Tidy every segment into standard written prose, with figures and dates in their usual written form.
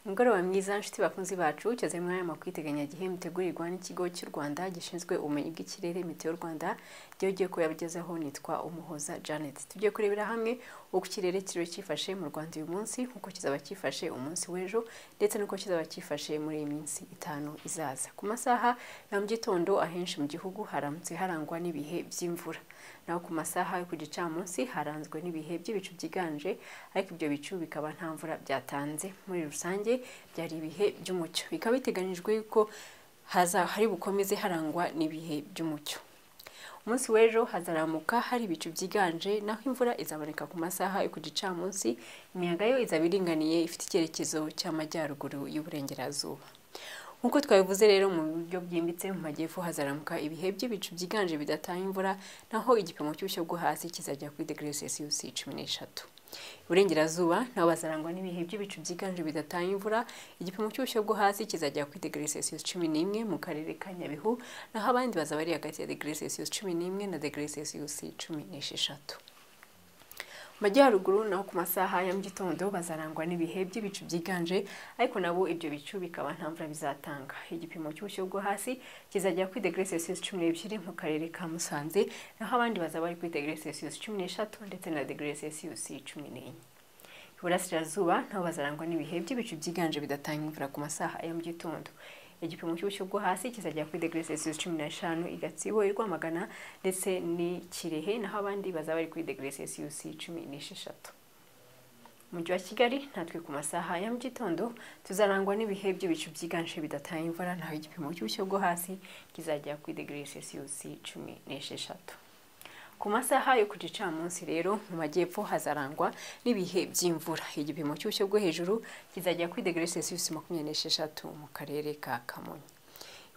Umugoroba mwiza nshuti bakunzi bacu, cyeze muri aya makuru iteganyagihe mutegurirwa n'ikigo cy'u Rwanda gishinzwe ubumenyi bw'ikirere Meteo Rwanda. Giye kuyabagezaho nitwa Umuhoza Janet. Tugiye kurebera hamwe uko ikirere kiriwe cyifashe mu Rwanda uyu munsi, uko kizaba cyifashe umunsi w'ejo, ndetse n'uko kizaba cyifashe muri iyi minsi 5 izaza. Ku masaha ya mu gitondo ahenshi mu gihugu haramutse harangwa n'ibihe by'imvura. Naho ku masaha yo ku gicamunsi haranzwe n'ibihe by'ibicu byiganje, ariko ibyo bicu bikaba nta mvura byatanze. Muri rusange byari ibihe by'umucyo. Bikaba biteganyijwe ko hari bukomeze harangwa n'ibihe by'umucyo. Umunsi w'ejo hazaramuka hari ibicu byiganje, naho imvura izaboneka ku masaha yo ku gicamunsi. Imiyaga yo izaba iringaniye ifite icyerekezo cy'amajyaruguru y'uburengerazuba. Nkuko twabivuze rero mu buryo bwimbitse, mu majyepfo hazaramuka ibihe by'ibicu byiganje bidatanga imvura, naho igipimo cy'ubushyuhe bwo hasi kizajya kuri degree Celsius 13. Iburengerazuba naho bazarangwa n'ibihe by'ibicu byiganje bidatanga imvura, igipimo cy'ubushyuhe bwo hasi kizajya kuri degree Celsius 11 mu karere ka Nyabihu, naho abandi bazaba ari hagati ya degree Celsius 11 na degree Celsius 16. Majyaruguru naho ku masaha ya mu gitondo bazarangwa n'ibihe by'ibicu byiganje, ariko nabo ibyo bicu bikaba nta mvura bizatanga. Igipimo cy'ubushyuhe bwo hasi kizajya kuri degree Celsius 12 mu karere ka Musanze, naho abandi bazaba bari kuri degree Celsius 13 ndetse na degree Celsius 14. Iburasirazuba naho bazarangwa n'ibihe by'ibicu byiganje bidatanga imvura ku masaha ya mu gitondo. Igipimo cy'ubushyuhe bwo hasi kizajya kuri degree Celsius 15 i Gatsibo, i Rwamagana ndetse n'i Kirehe, naho abandi bazaba bari kuri degree Celsius 16. Umujyi wa Kigali natwe ku masaha ya mu gitondo tuzarangwa n'ibihe by'ibicu byiganje bidatanga imvura, naho igipimo cy'ubushyuhe bwo hasi kizajya kuri degree Celsius 16. Ku masaha yo ku gicamunsi rero mu majyepfo hazarangwa n'ibihe by'imvura. Igipimo cy'ubushyuhe bwo hejuru kizajya kuri degree Celsius 26 mu karere ka Kamonyi.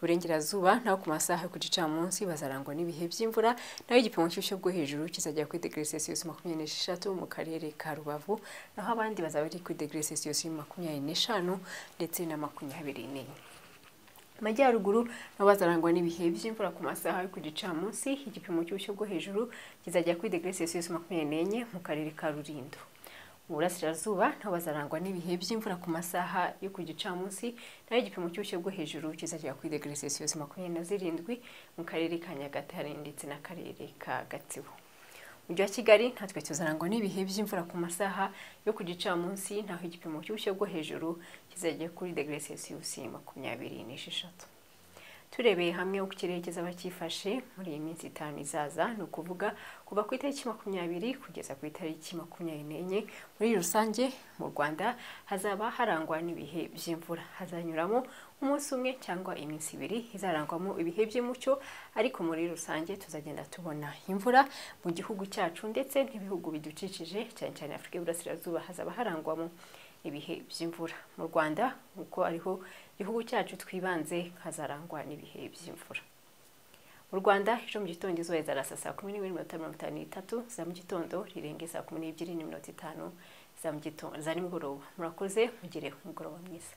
Iburengerazuba naho ku masaha yo ku gicamunsi bazarangwa n'ibihe by'imvura, naho igipimo cy'ubushyuhe bwo hejuru kizajya kuri degree Celsius 26 mu karere ka Rubavu, naho abandi bazaba bari kuri degree Celsius 25 ndetse na 24. Majyaruguru nabo bazarangwa n'ibihe by'imvura ku masaha yo ku gicamunsi. Igipimo cy'ubushyuhe bwo hejuru kizajya kuri degree Celsius 24 mu karere ka Rulindo. Mu burasirazuba nabo bazarangwa n'ibihe by'imvura ku masaha yo ku gicamunsi, naho igipimo cy'ubushyuhe bwo hejuru kizajya kuri degree Celsius 27 mu karere ka Nyagatare ndetse n'akarere ka Gatsibo. Umujyi wa Kigali natwe tuzarangwa n'ibihe by'imvura ku masaha yo ku gicamunsi, naho igipimo cy'ubushyuhe bwo hejuru kizajya kuri degree Celsius 26. Turebeye hamwe uko ikirere kizaba cyifashe muri iyi minsi 5 izaza, ni ukuvuga kuva ku itariki 20 kugeza ku itariki 24, muri rusange mu Rwanda hazaba harangwa n'ibihe by'imvura. Hazanyuramo umunsi umwe cyangwa iminsi 2 izarangwamo ibihe by'umucyo, ariko muri rusange tuzagenda tubona imvura mu gihugu cyacu ndetse n'ibihugu bidukikije, cyane cyane Afurika y'Iburasirazuba hazaba harangwamo ibihe by'imvura. Mu Rwanda uko ariho igihugu cyacu twibanze hazarangwa n'ibihe by'imvura. Mu Rwanda ejo mu gitondo izuba rizarasa saa 11:53 za mu gitondo, rirenge saa 12:05 za mu gitondo za nimugoroba. Murakoze, mugire umugoroba mwiza.